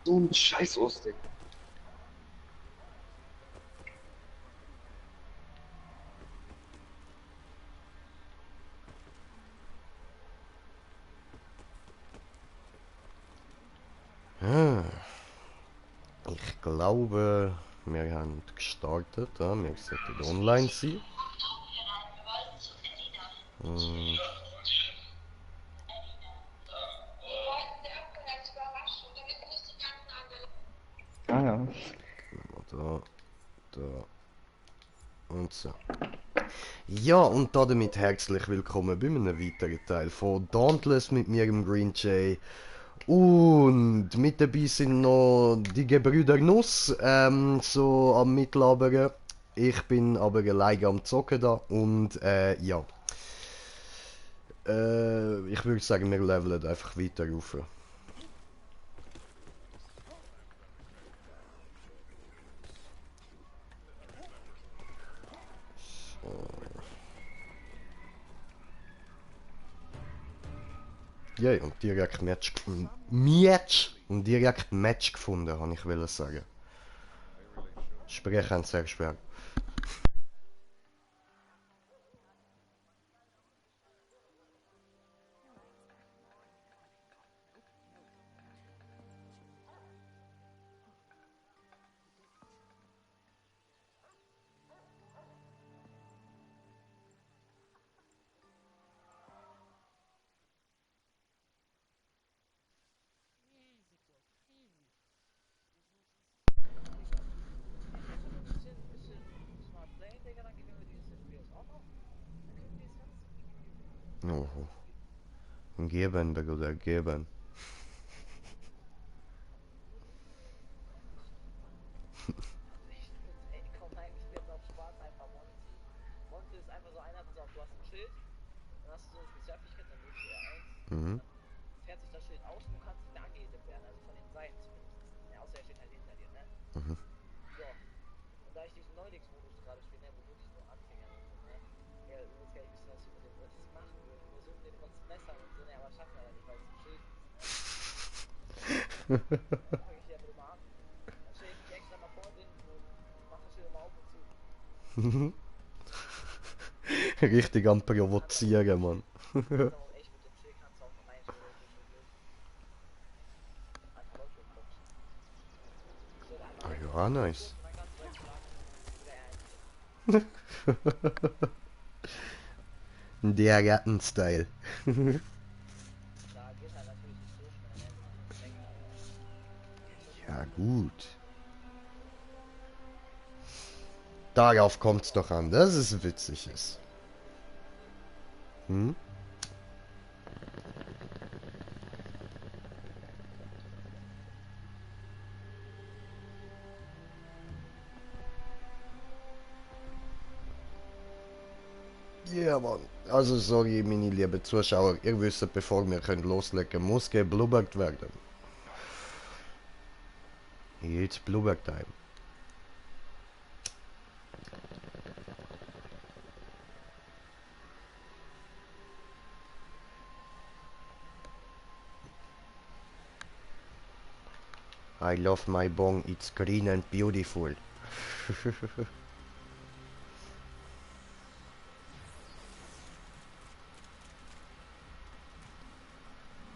So ein Scheiß Ostig. Ah, ich glaube, wir haben gestartet. Ja, wir sollten online sein. Hm, Ah ja. da, da und so. Ja, und damit herzlich willkommen bei einem weiteren Teil von Dauntless mit mir, dem Green Jay. Und mit dabei sind noch die Gebrüder Nuss, so am Mitlabern. Ich bin aber alleine am Zocken da und ja. Ich würde sagen, wir leveln einfach weiter rauf. Ja, und direkt Match gefunden, habe ich will sagen. Sprechen sehr schwer. Oh, geben, Bruder, geben. Mhm. Mhm. Richtig am Provozieren, Mann. Ah ja, nice. Der Rattenstyle. Ja, gut. Darauf kommt's doch an, dass es witzig ist. Hm? Ja, Mann. Also, sorry, meine lieben Zuschauer. Ihr wisst, bevor wir können loslegen, muss geblubbert werden. Jetzt Blubbertime. I love my bong, it's green and beautiful.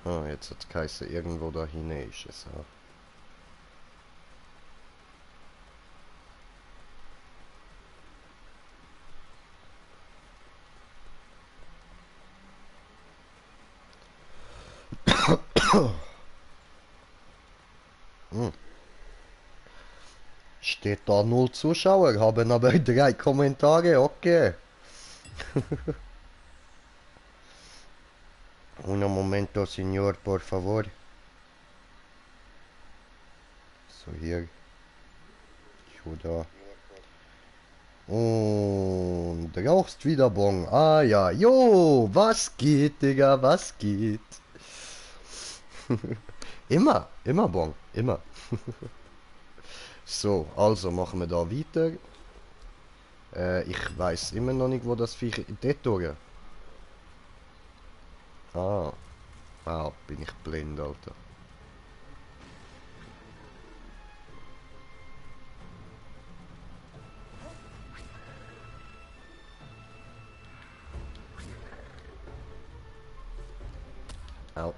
Ah, jetzt hat Kaiser irgendwo da hinein ist es. Ja. Hm. Steht da null Zuschauer, haben aber drei Kommentare, okay. Un momento, Signor, por favor. So, hier. Da. Und rauchst wieder Bon. Ah ja, jo, was geht, Digga, was geht? Immer Bon, immer. So, also machen wir da weiter. Ich weiß immer noch nicht, wo das Viech... Dort durch. Ah, bin ich blind, Alter. Au.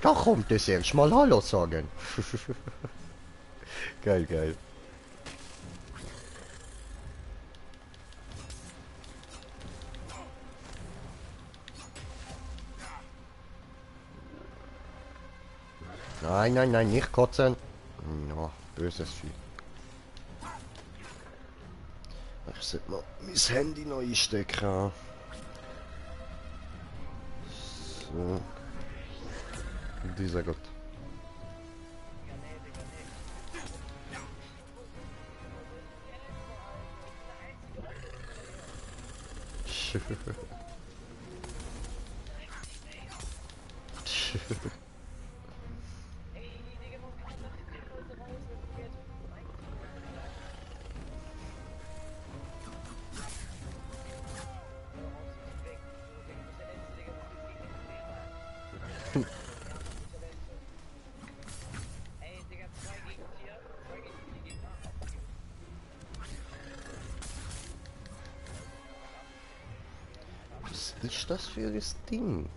Da kommt es erst mal Hallo sagen. Geil, geil. Nein, nein, nein, nicht kotzen. Ja, böses Vieh. Ich sollte mal mein Handy noch einstecken. So. Dieser Gott. Was ist das für ein Ding?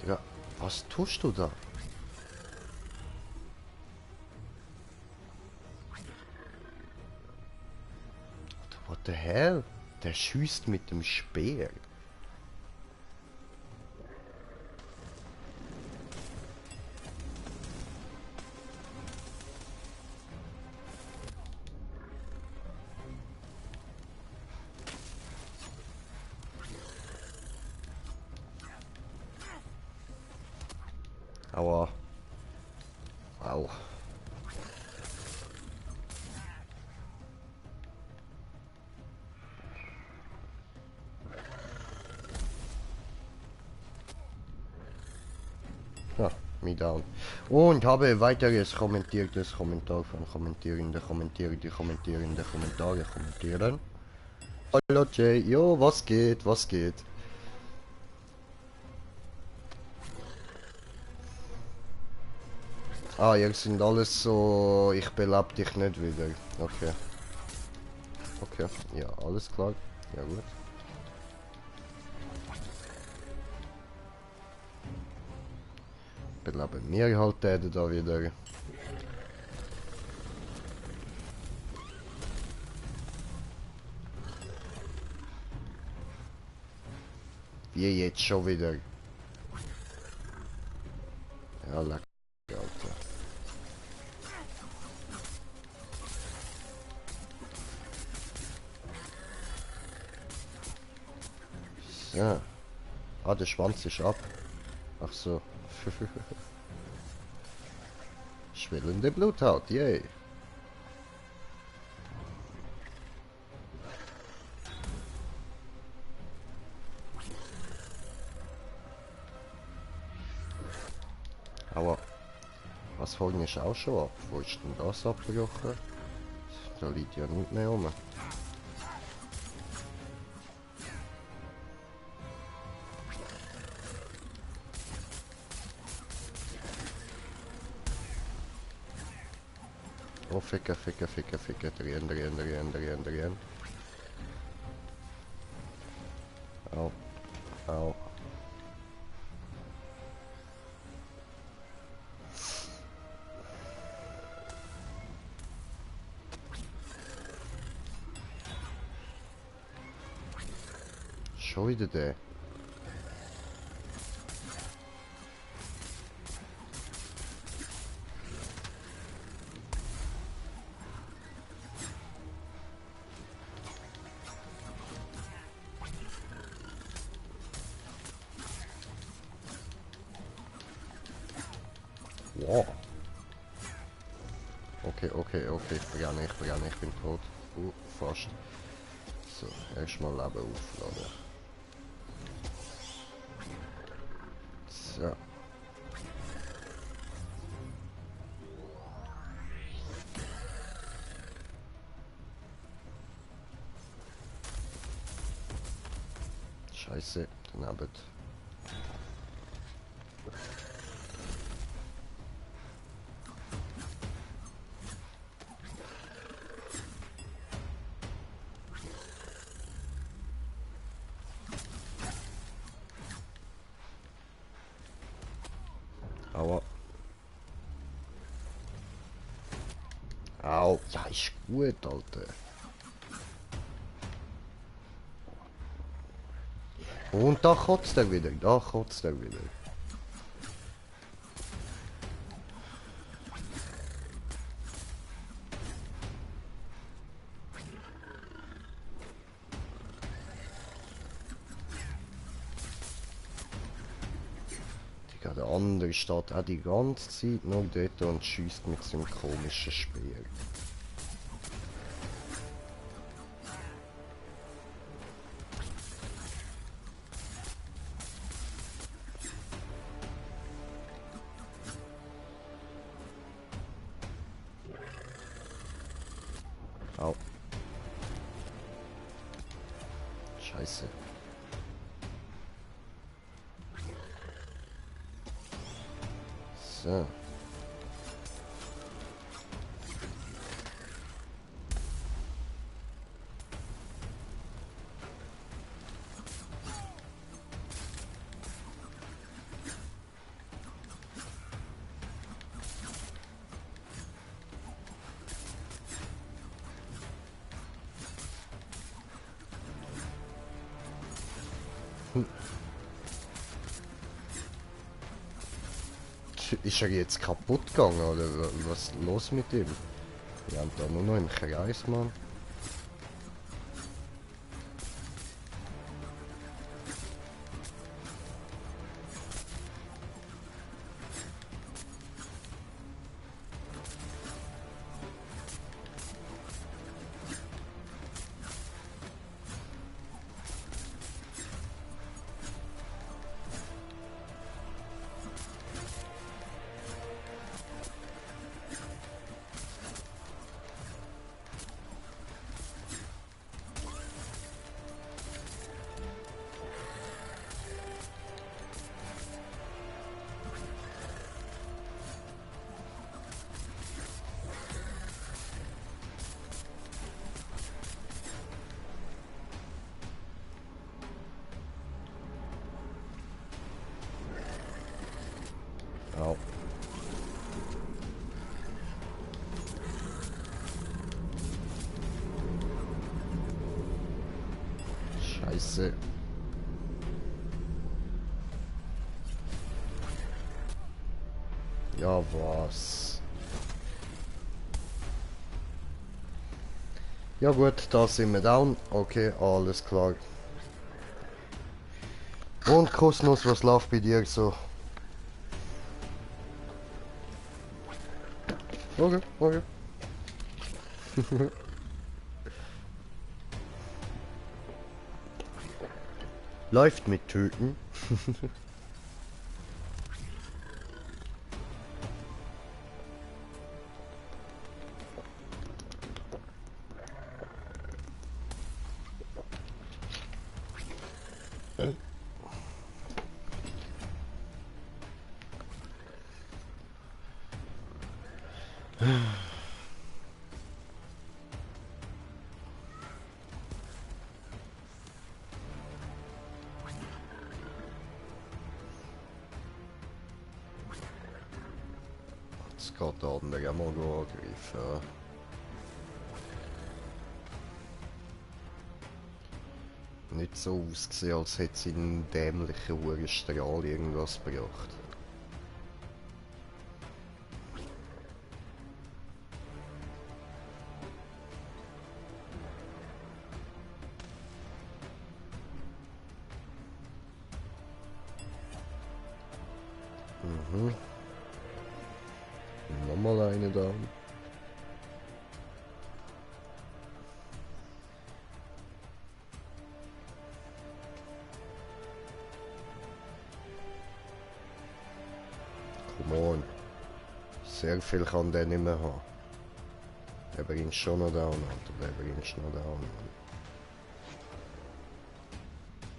Digga, was tust du da? What the hell? Der schießt mit dem Speer. Aua. Au. Ja, me down. Und habe weiteres kommentiertes Kommentar von Kommentierende, Kommentierende, Kommentare kommentieren. Hallo Jay, jo, was geht, was geht? Ah, ihr sind alles so, ich belab dich nicht wieder. Okay. Okay, ja, alles klar. Ja gut. Belaben mir halt da wieder. Wie jetzt schon wieder. Ja, lecker, Alter. Ja. Ah, der Schwanz ist ab. Ach so. Schwellende Bluthaut, yay. Aber was vorhin ist auch schon ab. Wo ist denn das abgebrochen? Da liegt ja nichts mehr rum. Oh, Ficker, Ficker, Ficker, Ficker, drehen. Au, au. Schon wieder der. Wow. Okay, ich bin tot. Fast. So, erstmal Leben aufladen. So. Scheiße, daneben. Oh, ja, ist gut, Alter. Und da kotzt er wieder, da kotzt er wieder. Digga, der andere steht auch die ganze Zeit noch dort und schießt mit seinem komischen Speer. Au. Scheiße. So. Ist er jetzt kaputt gegangen oder was ist los mit ihm? Wir haben da nur noch im Kreis, Mann. Au. Scheiße. Ja, was? Ja gut, da sind wir down. Okay, alles klar. Und Kosmos, was läuft bei dir so? Okay, okay. Läuft mit Töten. Jetzt geht der andere auch mal angreifen. Nicht so ausgesehen, als hätte sie einen dämlichen Uhrenstrahl irgendwas gebracht. Mhm. Nochmal eine da. Come on. Sehr viel kann der nicht mehr haben. Der bringt schon noch down, Alter. Der bringt noch down.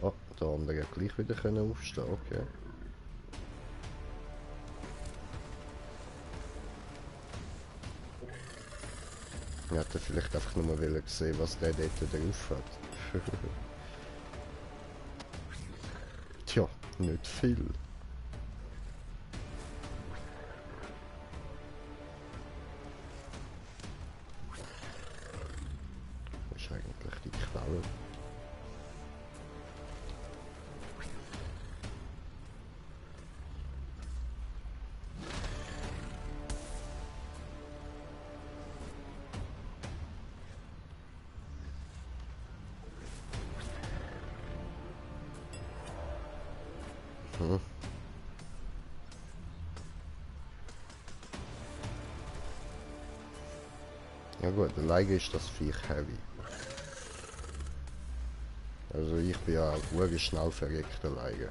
Oh, der andere hat gleich wieder können aufstehen, okay. Ich hätte vielleicht einfach nur mal sehen, was der dort drauf hat. Tja, nicht viel. gefallen. Hm. Ja gut, alleine ist das Viech heavy. Also ich bin ja wirklich schnell verreckt alleine.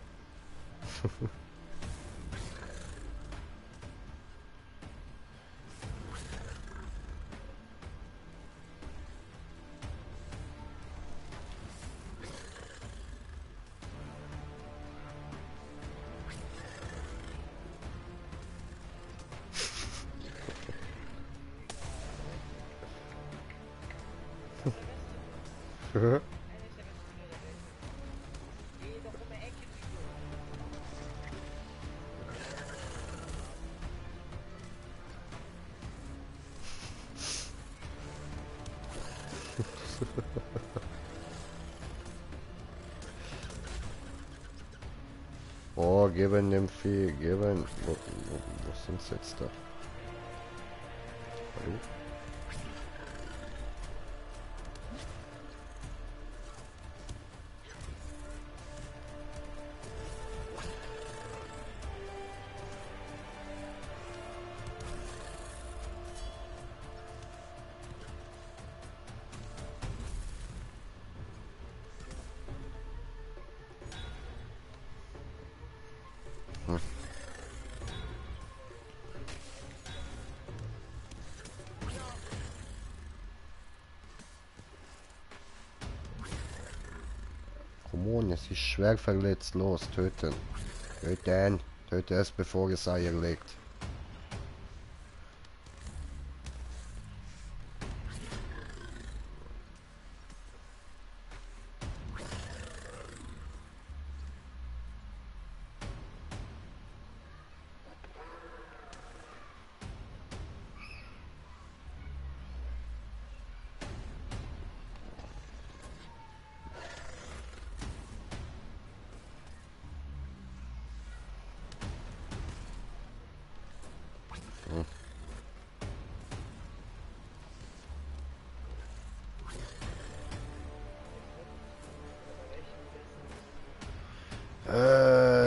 Oh, geben dem Vieh, geben. Wo sind sie jetzt da? Hallo? Hm. Come on, es ist schwer verletzt. Los, töten. Töten. Töte es, bevor es Eier legt.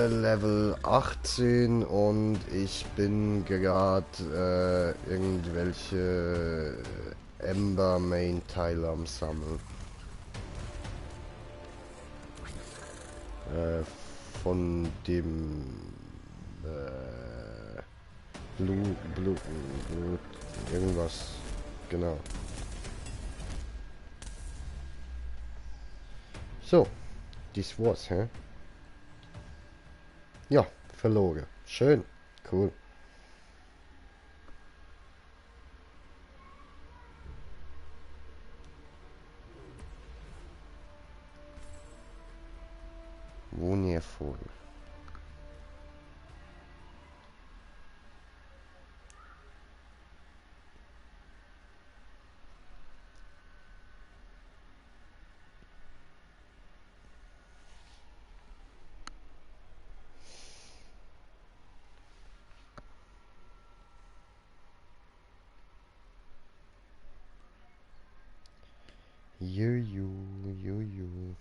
Level 18 und ich bin gerade irgendwelche Ember Main Teile am Sammeln. Von dem Blut, irgendwas, genau. So, dies war's, hä? Ja, verloren. Schön, cool. Wundervoll. Juju, juju.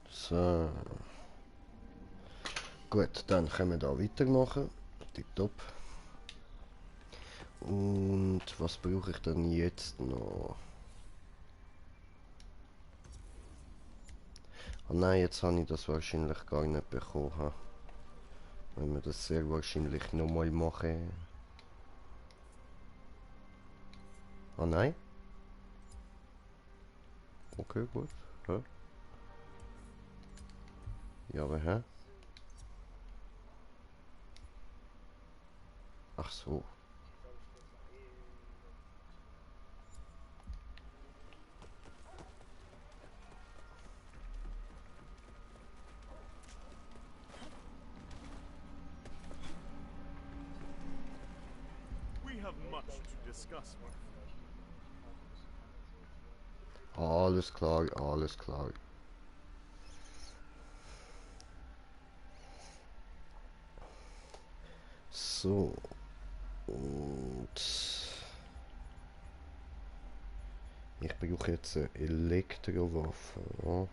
So. Gut, dann können wir da weitermachen. Tipptopp. Und was brauche ich denn jetzt noch? Ah nein, jetzt habe ich das wahrscheinlich gar nicht bekommen. Wenn wir das sehr wahrscheinlich nochmal machen. Ah nein? Okay, gut. Hä? Ja, aber hä? Ach so. We have much to discuss, my friend. Alles klar, alles klar. So. Und ich brauche jetzt eine Elektrowaffe. Ja.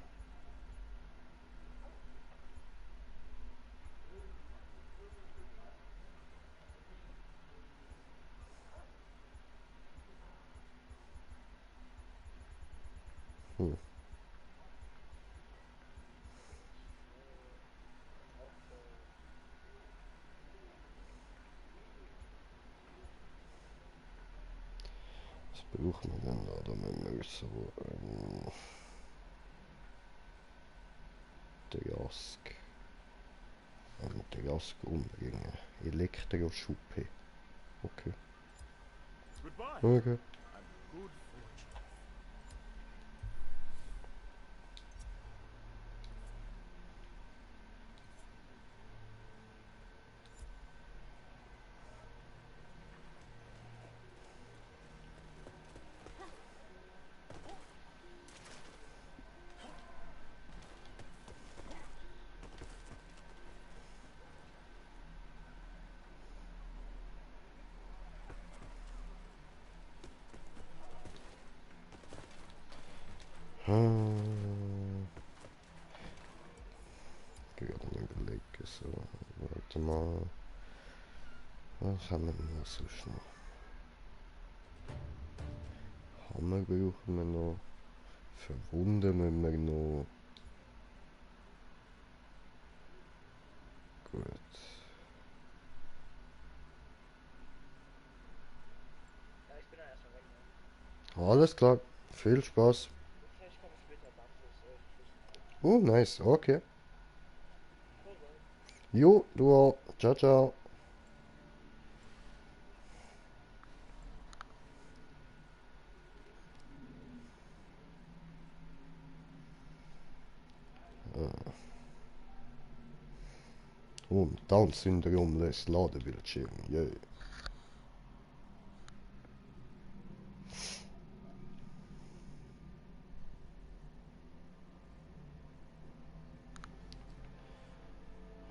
Hm. Was brauchen wir denn da? Da müssen wir so Drask. Drask umbringen. Elektroschuppe. Okay. Goodbye. Okay. And good fortune. Hm. Gerade mal überlegen. So, warte mal. Was haben wir denn noch sonst noch? Hammer brauchen wir noch. Verwunden müssen wir noch. Gut. Ja, ich bin dann erstmal weg, ne? Alles klar. Viel Spaß. Vielleicht komme ich später Bambus flüchten. Oh, nice. Okay. Bye bye. Jo, du auch. Ciao, ciao. Und Down-Syndrom lässt Ladebildschirm. Yeah.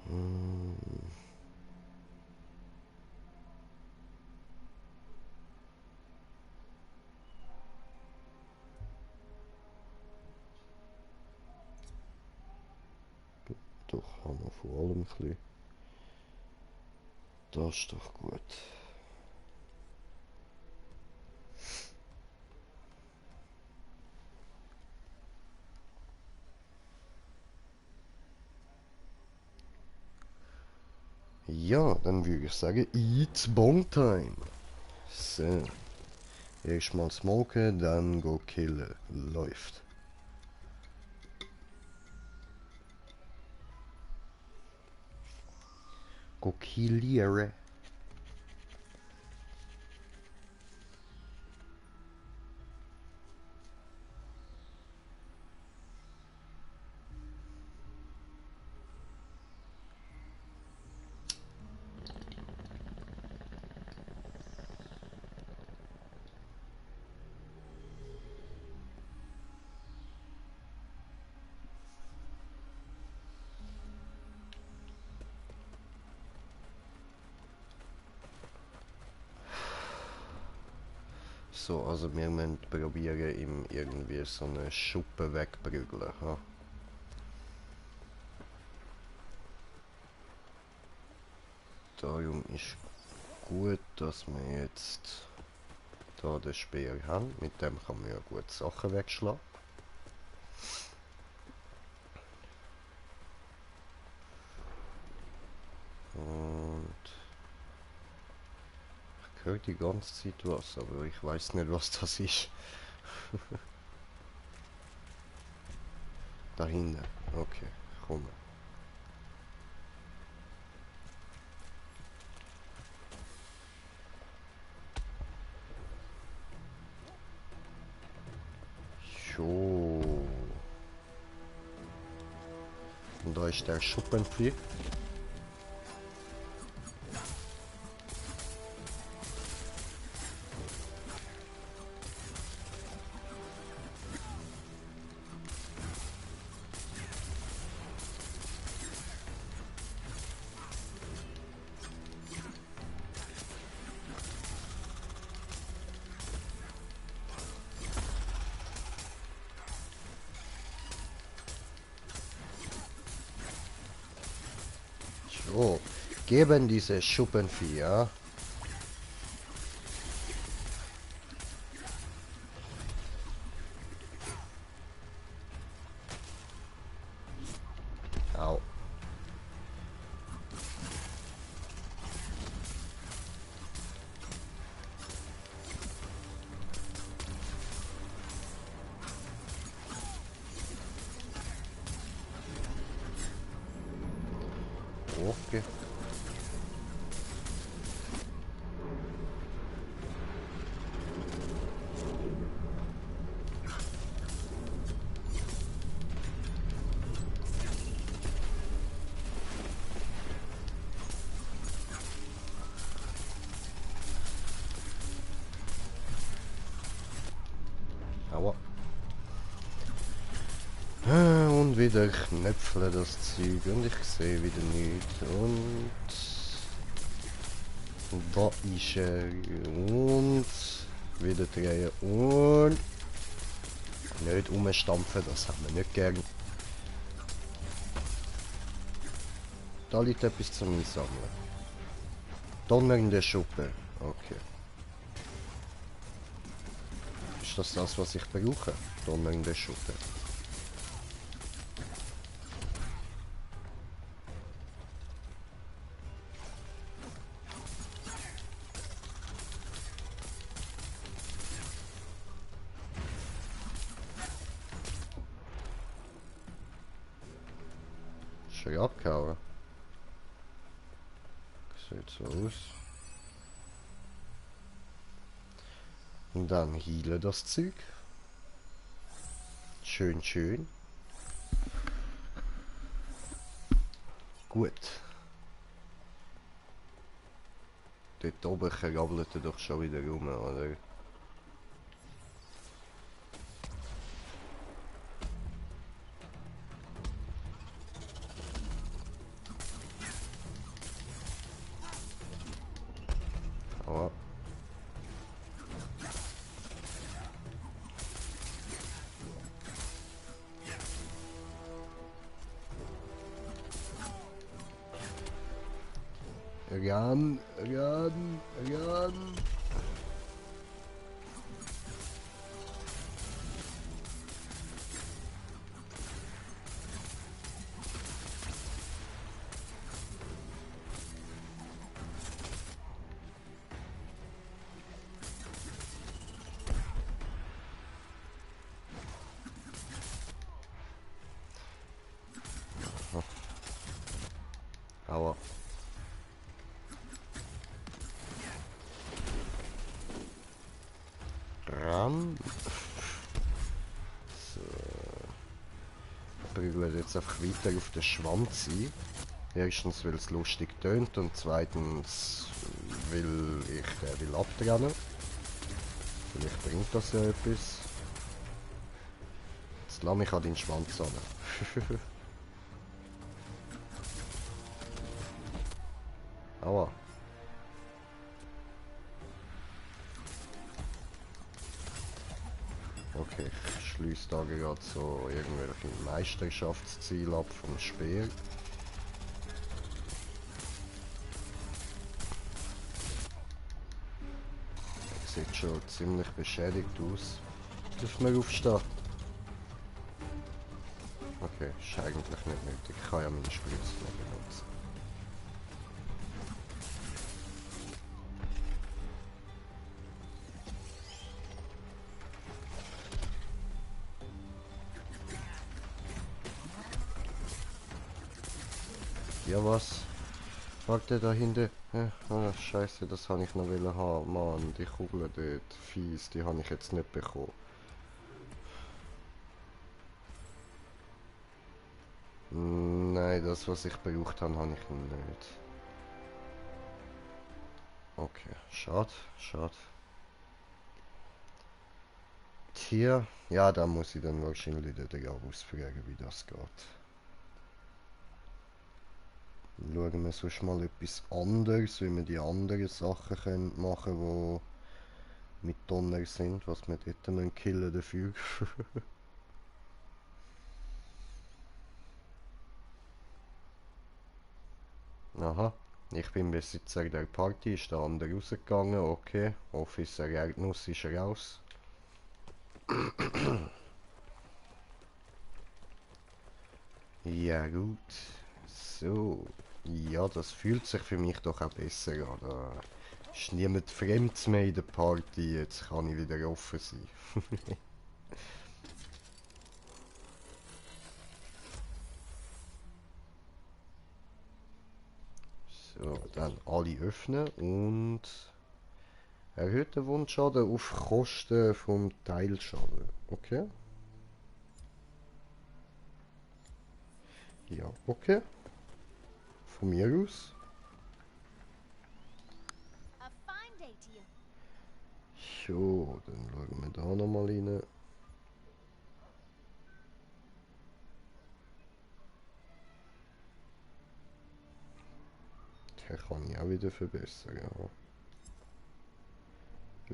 Hm. Doch, haben wir vor allem ein bisschen. Das ist doch gut. Ja, dann würde ich sagen, it's Bong Time. So. Erstmal smoken, dann go killen. Läuft. Go killieren. So, also wir müssen probieren, ihm irgendwie so eine Schuppe wegprügeln. Ha? Darum ist gut, dass wir jetzt da den Speer haben. Mit dem kann man ja gut Sachen wegschlagen. Und ich höre die ganze Zeit was, aber ich weiß nicht, was das ist. Da hinten. Okay, komm. So. Und da ist der Schuppenpflicht. So, geben diese Schuppenvieh, ja? Au. Okay. Aua. Und wieder knöpfeln das Zeug und ich sehe wieder nichts. Und da ist er. Und wieder drehen und nicht umstampfen, das haben wir nicht gern. Da liegt etwas zum Einsammeln. Donner in der Schuppe. Okay. Ist das das, was ich brauche? Donner in der Schuppe. Schon abgehauen. Sieht so aus. Und dann heile das Zeug. Schön, schön. Gut. Dort oben krabbelt er doch schon wieder rum, oder? Aber ran. Aua. Ran. So. Prügeln jetzt einfach weiter auf den Schwanz ein. Erstens, weil es lustig tönt und zweitens, weil ich den will abtrennen. Vielleicht bringt das ja etwas. Jetzt lass mich an deinen Schwanz an. Aua. Okay, ich schließe da gerade so irgendwelche Meisterschaftsziele ab vom Spiel. sieht schon ziemlich beschädigt aus. Dürfen wir aufstehen? Okay, ist eigentlich nicht nötig. Ich kann ja meine Spritze noch benutzen. Ja was? Warte da hinten. Scheiße, das habe ich noch wollen haben. Mann, die Kugel dort. Fies, die habe ich jetzt nicht bekommen. Nein, das was ich gebraucht habe, habe ich nicht. Okay, schade, schade. Tja, ja, da muss ich dann wahrscheinlich den ausfragen, wie das geht. Schauen wir sonst mal etwas anderes, wie wir die anderen Sachen können machen, die mit Donner sind, was wir dort müssen killen dafür. Aha, ich bin Besitzer der Party, ist der andere rausgegangen, okay. Officer Erdnuss ist raus. Ja gut, so. Ja, das fühlt sich für mich doch auch besser an. Da ist niemand Fremdes mehr in der Party, jetzt kann ich wieder offen sein. So, dann alle öffnen und erhöhter Wundschaden auf Kosten vom Teilschaden. Okay. Ja, okay. Von mir aus. A fine day to you. So, dann schauen wir da nochmal rein. Den kann ich auch wieder verbessern, ja.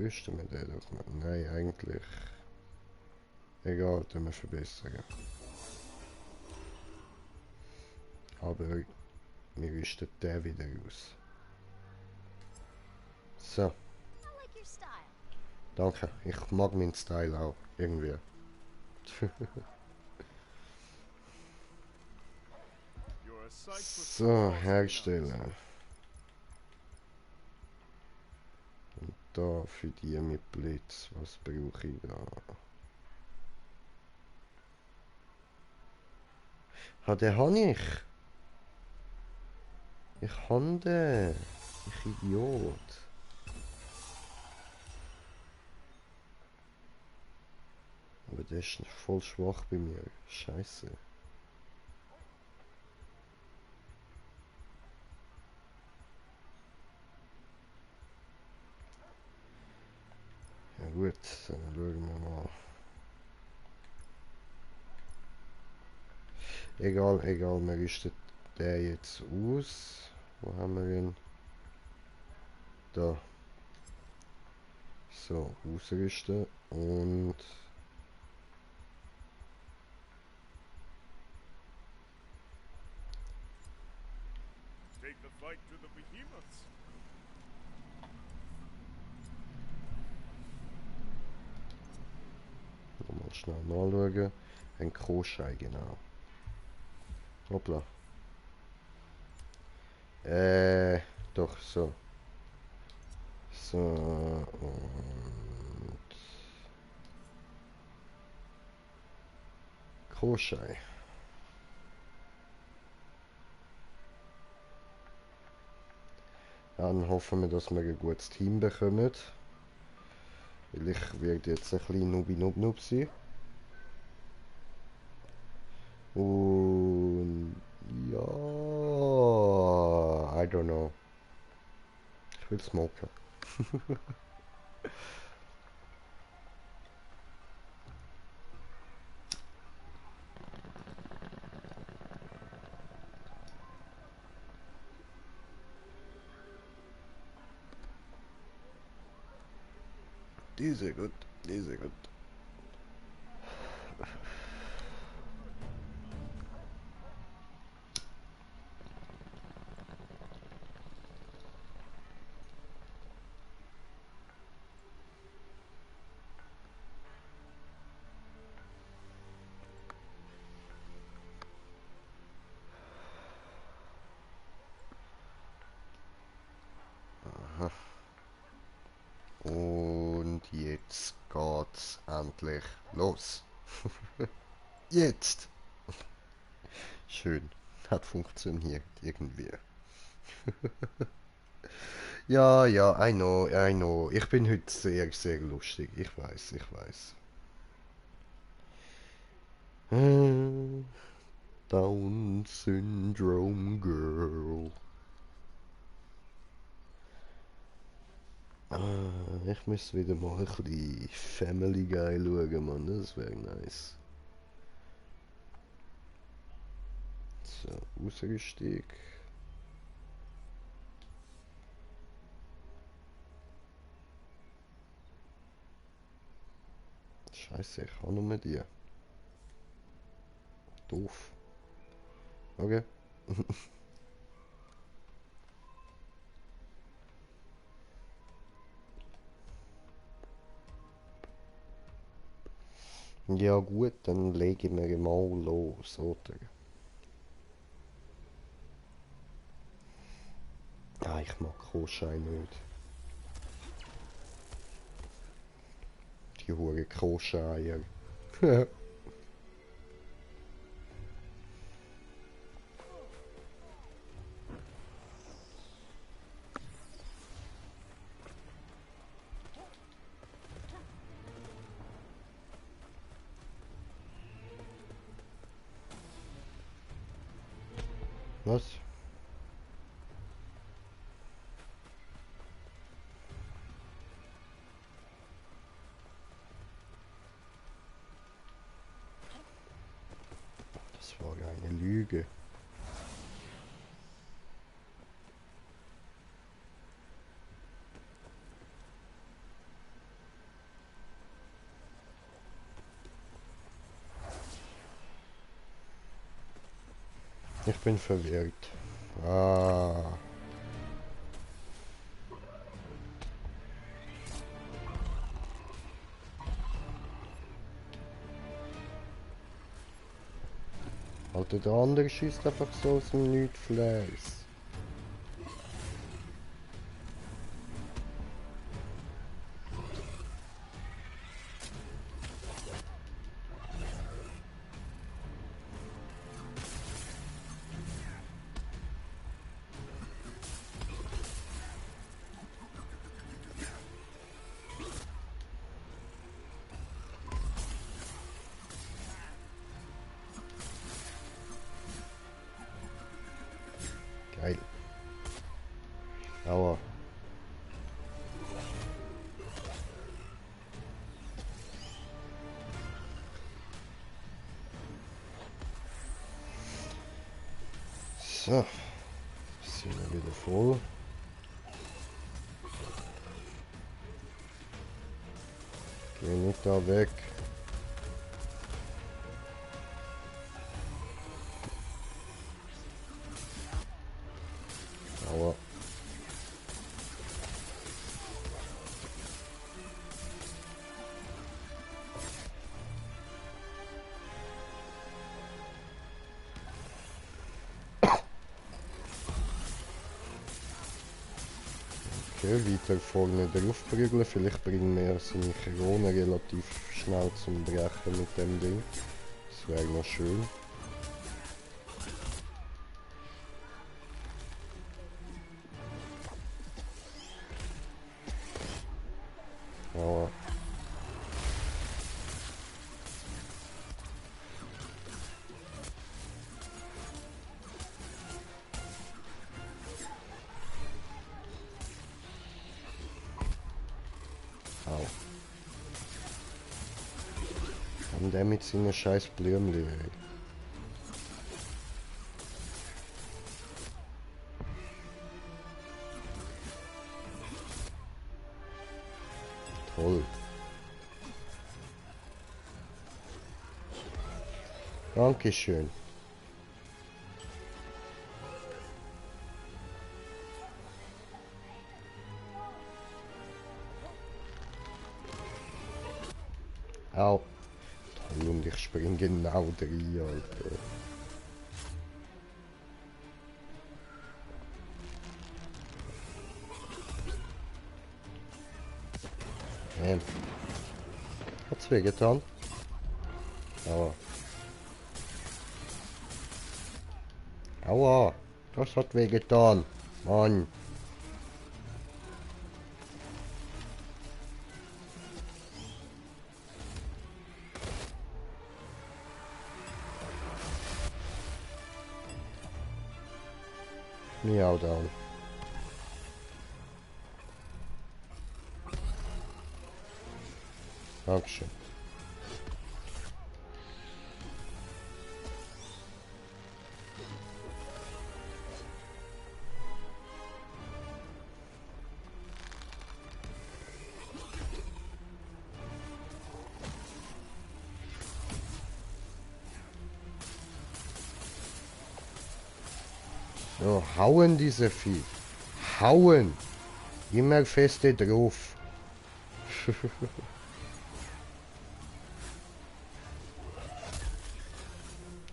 Rüsten wir den doch mal. Nein, eigentlich. Egal, den wir verbessern. Aber wir rüsten den wieder aus. So, I like your style. danke. Ich mag meinen Style auch. Irgendwie. You're a sight for So, sore eyes, herstellen. Und da für die mit Blitz. Was brauche ich da? Ah, den habe ich. Ich habe den. Ich Idiot. Aber der ist voll schwach bei mir. Scheiße. Ja gut, dann schauen wir mal. Egal, egal, wir rüsten den jetzt aus. Wo haben wir ihn? Da. So, ausrüsten und take the fight to the behemoths. nochmal schnell nachschauen. Ein Kroschei, genau. Hoppla. Doch, so. So, und Kroschei. Dann hoffen wir, dass wir ein gutes Team bekommen. Weil ich werde jetzt ein bisschen Nubi-Nub-Nub sein. Und ja, I don't know. Ich will smoken. Die ist sehr gut, die ist sehr gut. Jetzt geht's endlich los. Jetzt! Schön. Hat funktioniert irgendwie. Ja, ja, I know, I know. Ich bin heute sehr, sehr lustig. Ich weiß, ich weiß. Down Syndrome Girl. Ich muss wieder mal ein bisschen Family Guy schauen, Mann. Das wäre nice. So, Ausrüstung. Scheiße, ich habe nur die. Doof. Okay. Ja gut, dann legen wir mal los, oder? Ah, ich mag Koschei nicht. Die hure Koscheier. Was? Das war ja eine Lüge. Ich bin verwirrt. Ah. Alter, der andere schießt einfach so aus dem Nichts Fleiß. Geil. Aua. So. Sind wir wieder voll. Geh nicht da weg. Aua. Okay, weiter vorne drauf prügeln. Vielleicht bringen wir seine Krone relativ schnell zum Brechen mit dem Ding. Das wäre noch schön. Aua. Au. Und der mit seinen scheiß Blümchen, ey. Toll. Dankeschön. Au. Toll, und ich spring genau drin, Alter. Man. Hat's wehgetan? Aua. Aua. Das hat wehgetan. Mann. Miau down. Dankeschön. So, hauen diese Vieh. Hauen. Immer feste drauf.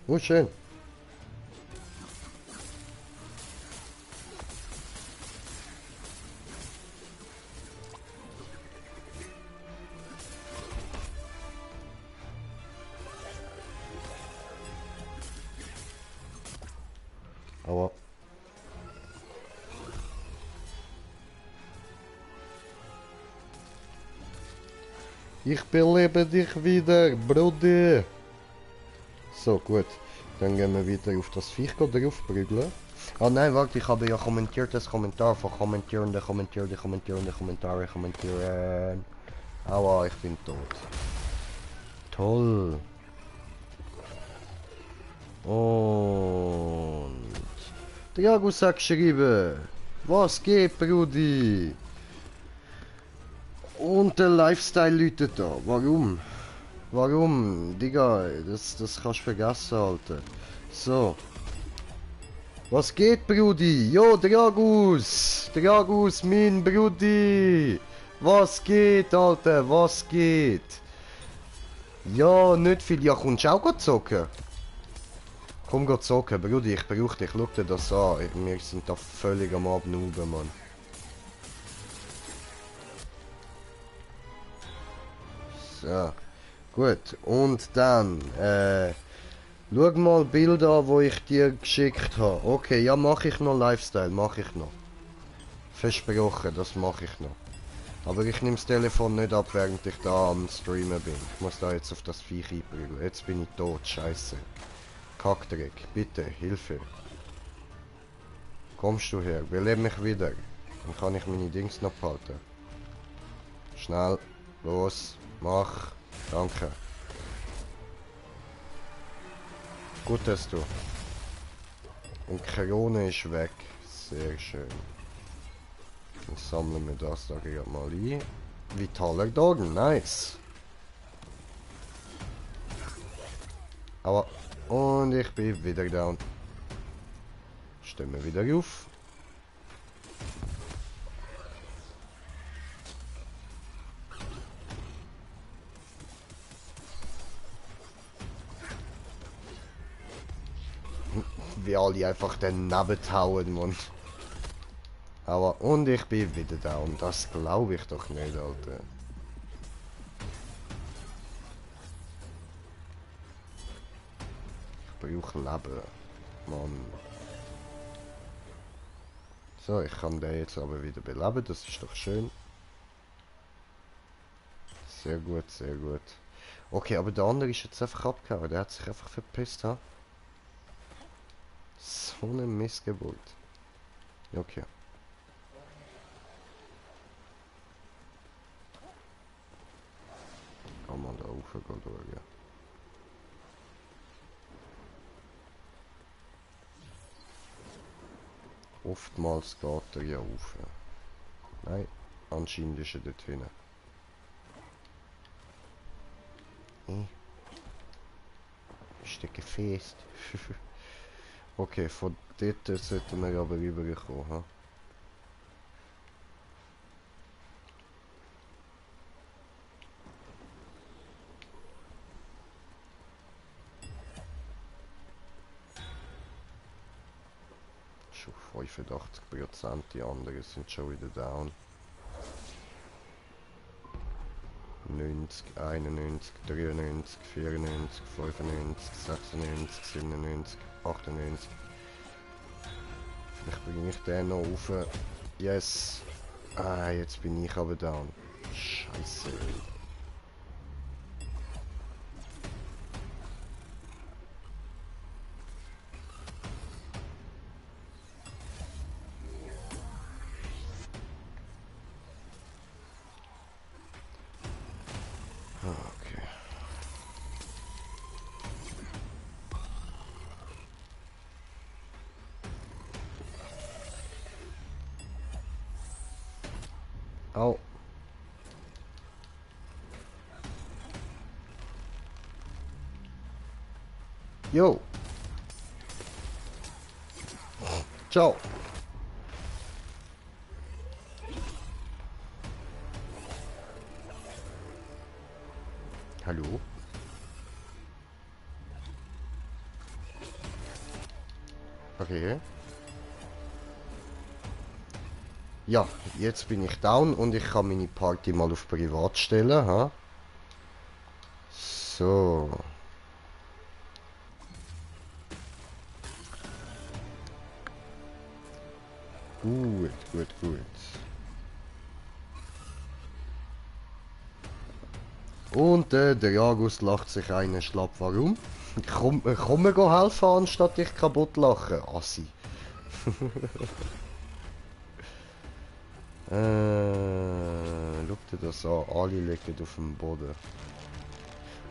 Oh, schön. Aber ich belebe dich wieder, Bruder. So, gut. Dann gehen wir wieder auf das Viech drauf prügeln. Ah nein, warte, ich habe ja kommentiert das Kommentar von kommentierende Kommentare kommentieren. Aua, ich bin tot. Toll. Und Dragus hat geschrieben. Was geht, Brudi? Und der Lifestyle läutet da. Warum? Warum? Digga, das kannst du vergessen, Alter. So. Was geht, Brudi? Jo, Dragus! Dragus, mein Brudi! Was geht, Alter? Was geht? Ja, nicht viel. Ja, kommst du auch zocken? Komm, geh zocken, Brudi, ich brauche dich. Schau dir das an. Wir sind da völlig am Abnuben, Mann. So. Gut, und dann, schau mal Bilder, wo ich dir geschickt habe. Okay, ja, mache ich noch Lifestyle, mache ich noch. Versprochen, das mache ich noch. Aber ich nehme das Telefon nicht ab, während ich da am Streamen bin. Ich muss da jetzt auf das Viech einprügeln. Jetzt bin ich tot, scheiße. Kackdreck, bitte, Hilfe. Kommst du her, beleb mich wieder. Dann kann ich meine Dings noch behalten. Schnell, los, mach. Danke. Gut, dass du. Und Krone ist weg. Sehr schön. Dann sammeln wir das da gerade mal ein. Vitaler Dog, nice. Aber und ich bin wieder down. Stellen wir wieder auf. Wie alle einfach daneben hauen, Mann. Aber und ich bin wieder down. Das glaube ich doch nicht, Alter. Ich brauche Leben. Mann. So, ich kann den jetzt aber wieder beleben. Das ist doch schön. Sehr gut, sehr gut. Okay, aber der andere ist jetzt einfach abgehauen. Der hat sich einfach verpisst, ha? So eine Missgeburt. Okay. Kann man da rauf schauen. Oftmals geht er ja rauf. Nein, anscheinend ist er dort hinten. Ist der gefäßt? Okay, von dort sollten wir aber rüberkommen. Ha? Schon 85%, die anderen sind schon wieder down. 90, 91, 93, 94, 95, 96, 97, 98. Vielleicht bringe ich den noch rauf. Yes. Ah, jetzt bin ich aber down. Scheiße. Okay. Au. Jo. Ciao. Hallo? Okay. Ja, jetzt bin ich down und ich kann meine Party mal auf privat stellen, ha? So. Gut, gut, gut. Und der August lacht sich einen schlapp. Warum? Komm mir helfen, anstatt dich kaputt lachen. Assi. Schau dir das an. Alle liegen auf dem Boden.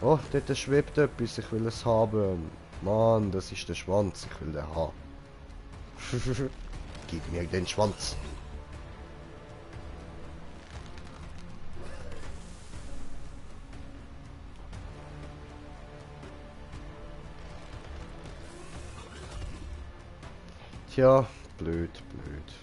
Oh, dort schwebt etwas. Ich will es haben. Mann, das ist der Schwanz. Ich will den haben. Gib mir den Schwanz. Tja, blöd, blöd.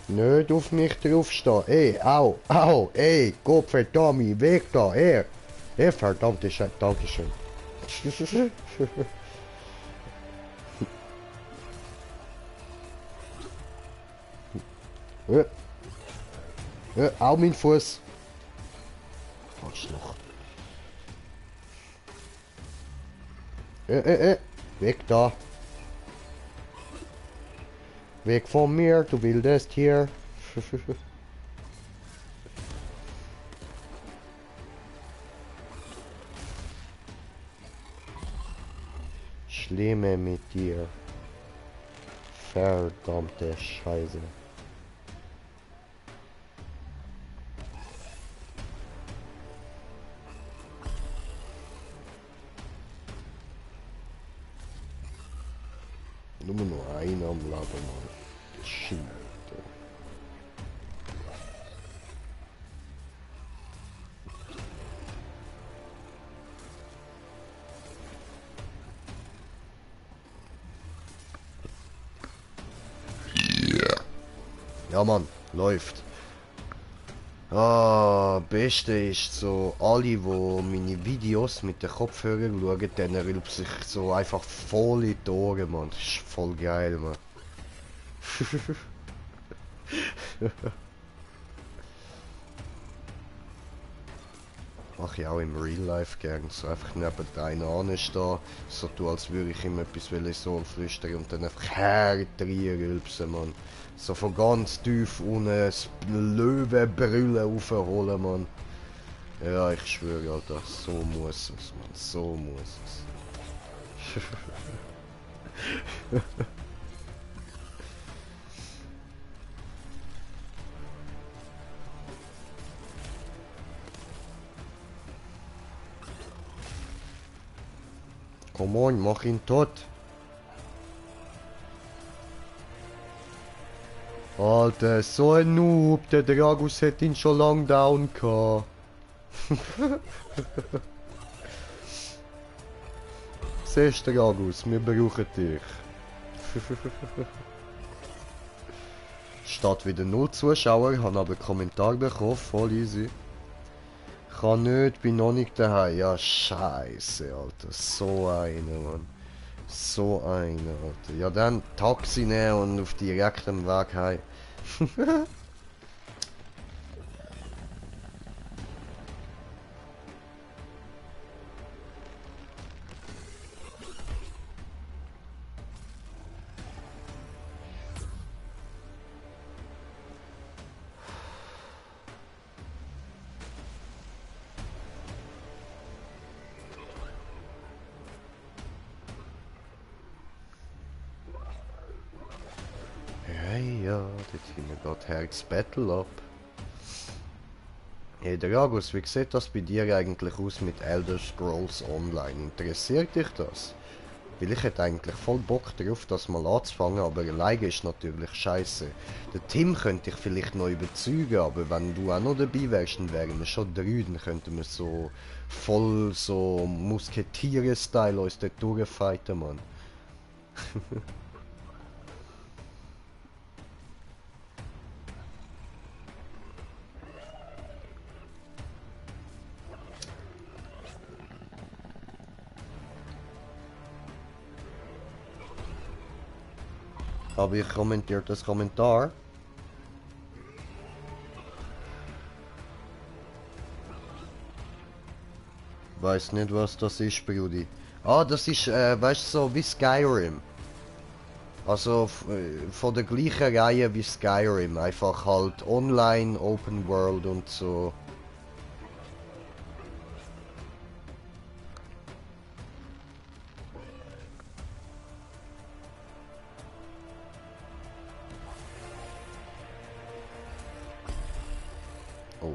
Nicht auf mich draufstehen. Ey, au, au, ey, Gott verdammt, weg da, verdammte Scheiße, Dankeschön. Au, mein Fuß. Arschloch. Weg da. Weg von mir, du wildest hier. Schlimme mit dir. Verdammte Scheiße. Nur noch einer am Leben, Mann. Shit. Ja, Mann, läuft. Ah, Beste ist so, alle, wo meine Videos mit den Kopfhörern schauen, dann rülpt sich so einfach voll in die Ohren, Mann. Das ist voll geil, Mann. Mach ich auch im Real Life gern. So einfach neben einer anstehen, so tun, als würde ich ihm etwas ins Ohr flüstern und dann einfach reinrülpsen, Mann. So von ganz tief unten das Löwenbrüllen raufholen, Mann. Ja, ich schwöre, Alter, so muss es, Mann, so muss es. Come on, mach ihn tot. Alter, so ein Noob, der Dragus hätte ihn schon lang down gehabt. Siehst du, Dragus, wir brauchen dich. Statt wieder 0 Zuschauer, habe aber einen Kommentar bekommen, voll easy. Kann nicht, bin noch nicht daheim. Ja, scheiße, Alter. So einer, Mann. So einer, Alter. Ja, dann Taxi nehmen und auf direktem Weg heim. Hey, ja, dort hinten geht Herz Battle ab. Hey Dragos, wie sieht das bei dir eigentlich aus mit Elder Scrolls Online? Interessiert dich das? Weil ich hätte eigentlich voll Bock drauf, das mal anzufangen, aber alleine ist natürlich scheiße. Der Tim könnte ich vielleicht noch überzeugen, aber wenn du auch noch dabei wärst, dann wären wir schon drei, dann könnten wir so voll so Musketiere-Style uns dort durchfighten, Mann. Habe ich kommentiert das Kommentar? Weiß nicht, was das ist, Brudi. Ah, das ist, weißt du, so wie Skyrim. Also von der gleichen Reihe wie Skyrim. Einfach halt online, Open World und so. Oh.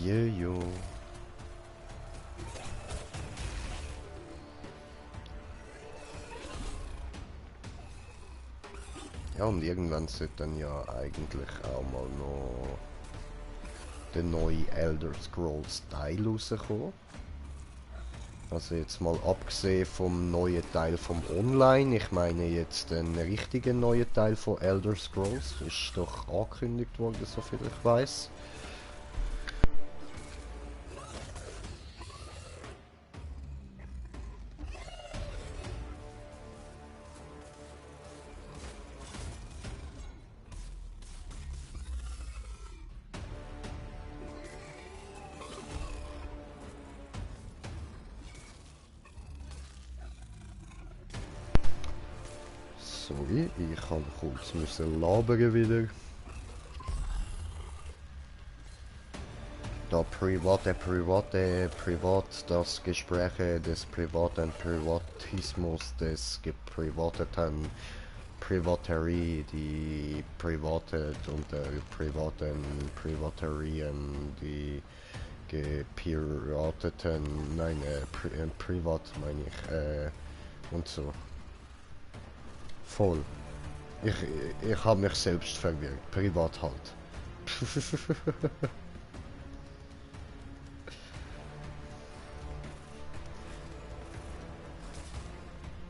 Jojo. Ja, und irgendwann sollte dann ja eigentlich auch mal noch der neue Elder Scrolls Teil rauskommen. Also jetzt mal abgesehen vom neuen Teil vom Online, ich meine jetzt den richtigen neuen Teil von Elder Scrolls, ist doch angekündigt worden, soviel ich weiß. Sorry, ich kann kurz müssen labern wieder. Da privat, das Gespräche des privaten Privatismus des geprivateten Privaterie, die private unter privaten Privaterien, die gepirateten, nein, privat meine ich, und so. Voll. Ich habe mich selbst verwirrt. Privat halt.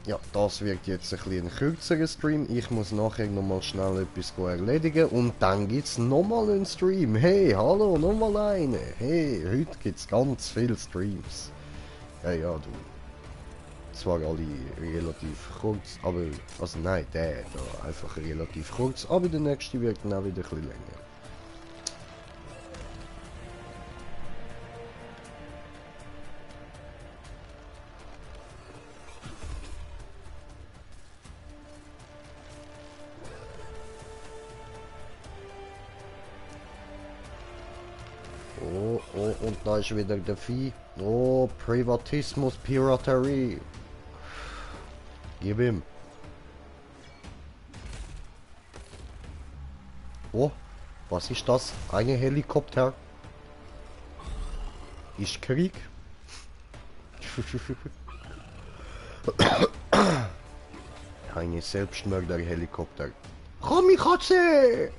Ja, das wird jetzt ein bisschen ein kürzerer Stream. Ich muss nachher nochmal schnell etwas erledigen und dann gibt's nochmal einen Stream. Hey, hallo, nochmal eine. Hey, heute gibt's ganz viele Streams. Ja, ja, du. Zwar alle relativ kurz, aber, also nein, der da einfach relativ kurz, aber der nächste wird dann auch wieder ein bisschen länger. Oh, oh, und da ist wieder der Vieh. Oh, Privatismus, Piraterie. Gib ihm. Oh, was ist das? Ein Helikopter? Ist Krieg? Eine Selbstmörder-Helikopter. Kamikaze!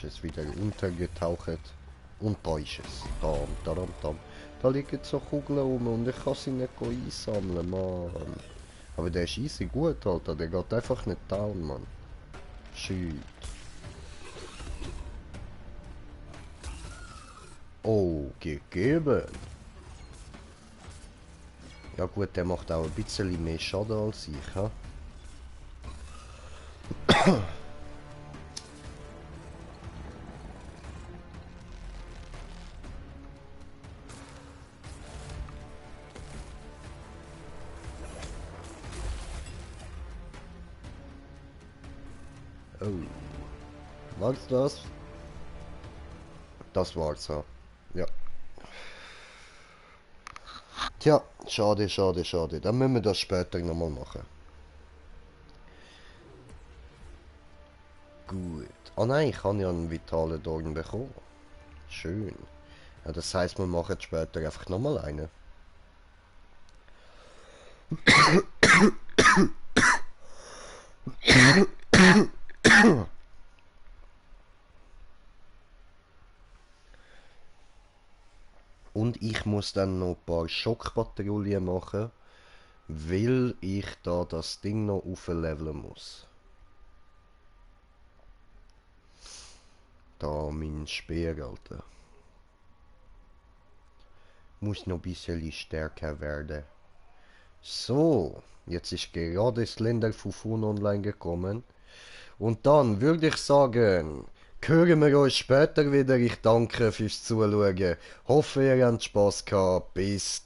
ist es wieder untergetaucht. Und da ist es. Da liegen so Kugeln rum und ich kann sie nicht einsammeln, Mann. Aber der ist easy gut, Alter. Der geht einfach nicht down, Mann. Shit. Oh, gegeben. Ja gut, der macht auch ein bisschen mehr Schaden als ich, ha? Oh. War's das? Das war's, ja. Ja. Tja, schade, schade, schade. Dann müssen wir das später nochmal machen. Gut. Ah nein, ich habe ja einen vitalen Dorn bekommen. Schön. Ja, das heißt, wir machen später einfach nochmal einen. Und ich muss dann noch ein paar Schockpatrouillen machen, weil ich da das Ding noch aufleveln muss. Da mein Speer, Alter. Muss noch ein bisschen stärker werden. So, jetzt ist gerade das Länder von Fun online gekommen. Und dann würde ich sagen, hören wir uns später wieder. Ich danke fürs Zuschauen. Hoffe, ihr habt Spaß gehabt. Bis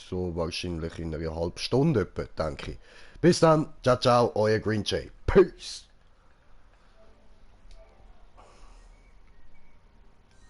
so wahrscheinlich in einer halben Stunde etwa, denke ich. Bis dann. Ciao, ciao, euer Green Jay. Peace.